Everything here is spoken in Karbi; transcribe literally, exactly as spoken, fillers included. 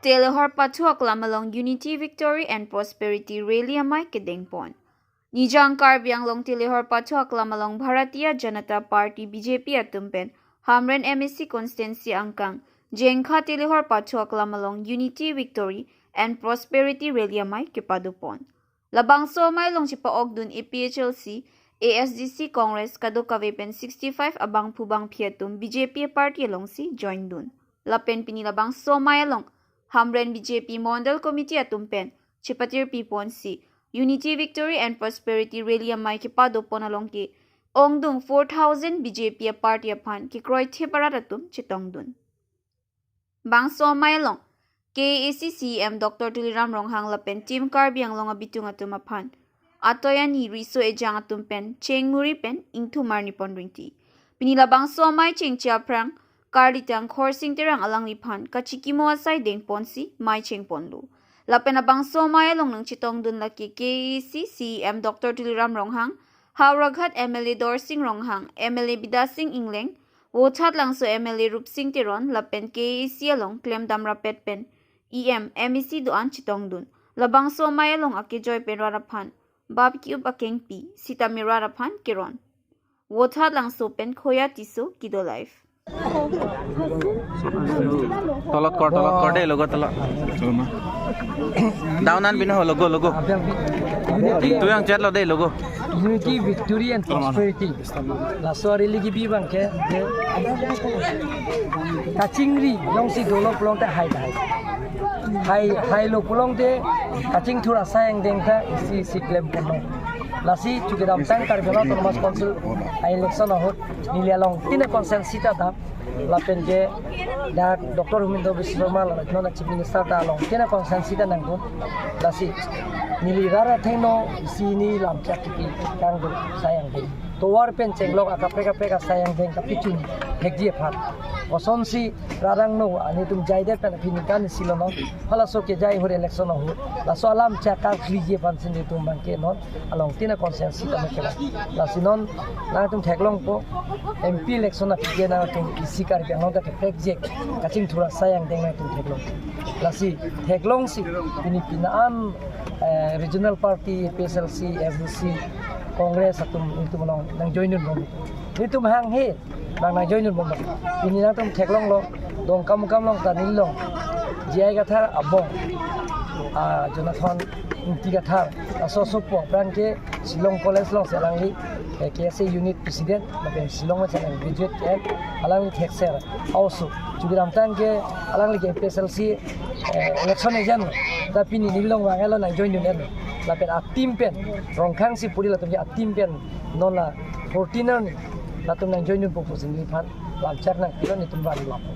Telehor pathu aklam along Unity, Victory and Prosperity Rally amei kedengpon. Nijang Karbi Anglong Telehor pathu aklam along Bharatiya Janata Party B J P atum pen Hamren M A C constituency angkang Jengkha Telehor pathu aklam along Unity, Victory and Prosperity Rally amei kepadopon. Labangso amei along chepa-okdun A P H L C, A S D C, Congress kadokave pen sixty-five abangphu bangphi atum B J P party alongsi join dun. Lapen pini labangso amei along Hamren B J P Mondal Committee atum pen chepatirpiponsi Unity, Victory and Prosperity Rally amei kepadopon along ke-ongdung four thousand B J P party aphan kekroithip arat atum chetongdun. Bangso amei along K A A C C E M Doctor Tuliram Ronghang lapen Team Karbi Anglong abitung atum aphan atoi ani riso ejang atum pen cheng muri pen ingthum arnipon ringti. Pini labangso amei chengche aphrang karlitang Khorsing Terang alangliphan kachikimo asai dengponsi mei chengponlo. Lapen labangso amei along nangchetongdun lake K A A C C E M Doctor Tuliram Ronghang, Howraghat M L A Dorsing Ronghang, M L A Bidya Sing Engleng, Vothatlangso M L A Rupsing Teron lapen K A A C along klemdam rapet pen E M, M A C do-an chetongdun. Labangso amei along akejoi pen rat aphan bap ki-up akengpi sitame rat aphan keron. Vothatlangso pen Khoya Tisso, Kido Live. Tolot kor, tolot kor dei, logo tolot. Down an bina ho, logo, logo. Itu yang chat lo dei, logo. Unity, Victory and Prosperity. Laso rally kebi abang ke, ke kachingri jongsi dolo pulote hai hai. Hai, hailo pulote kachingthur asai angdeng ta isi isi klemponlo. Lasi chukidamtang Karbi Anglong Autonomous Council a-election ahut neli alongtin a-constituency ta dam. Lapen ke dak Doctor Himanta Biswa Sarma la non Chief Minister ta alongtin a-constituency ta nangdun. Lasi neli rat athengno isi hini lamchak kipi kangdun asai angdeng. Tovar pen chenglok akaprek kaprek asai angdeng kapachun thekji aphan. Kosonsi rat angno, ah, netum jaidet pen aphi ningkan isi lo non. Halaso kejai ahut, election ahut, laso alamchak karkliji aphansi netum abang ke non alongtin a-constituency tame kelang. Lasi non nangtum theklongpo, M P election aphi ke nangtum isi Karbi Anglong ta kepekjek kachingthur asai angdeng nangtum theklong. Lasi theklongsi pini pini an, eh, regional party, A P H L C, A S D C, Congress atum netum along nangjoin dunbom. Netum hanghe bang nangjoin dunbom. Pini nangtum theklonglo, Dongkamukam along ta neli along J I Kathar abong, ah, Jonathan Ingti Kathar, laso sopo aphrang ke Shillong College alongsi alangli, eh, K S A unit president, lapen Shillong alongsi alang graduate ke-en, alangli thekser a-oso. Chukidamtang ke alangli ke A P H L C, eh, election agent lo. Ta pini neli along vang-etlo, nangjoin dun-etlo. Lapen a-team pen, Rongkhang si puri latum ke a-team pen non la fourteen arni latum nangjoin dunpo pusi neliphan lamchak nangpilo, netum van lapo.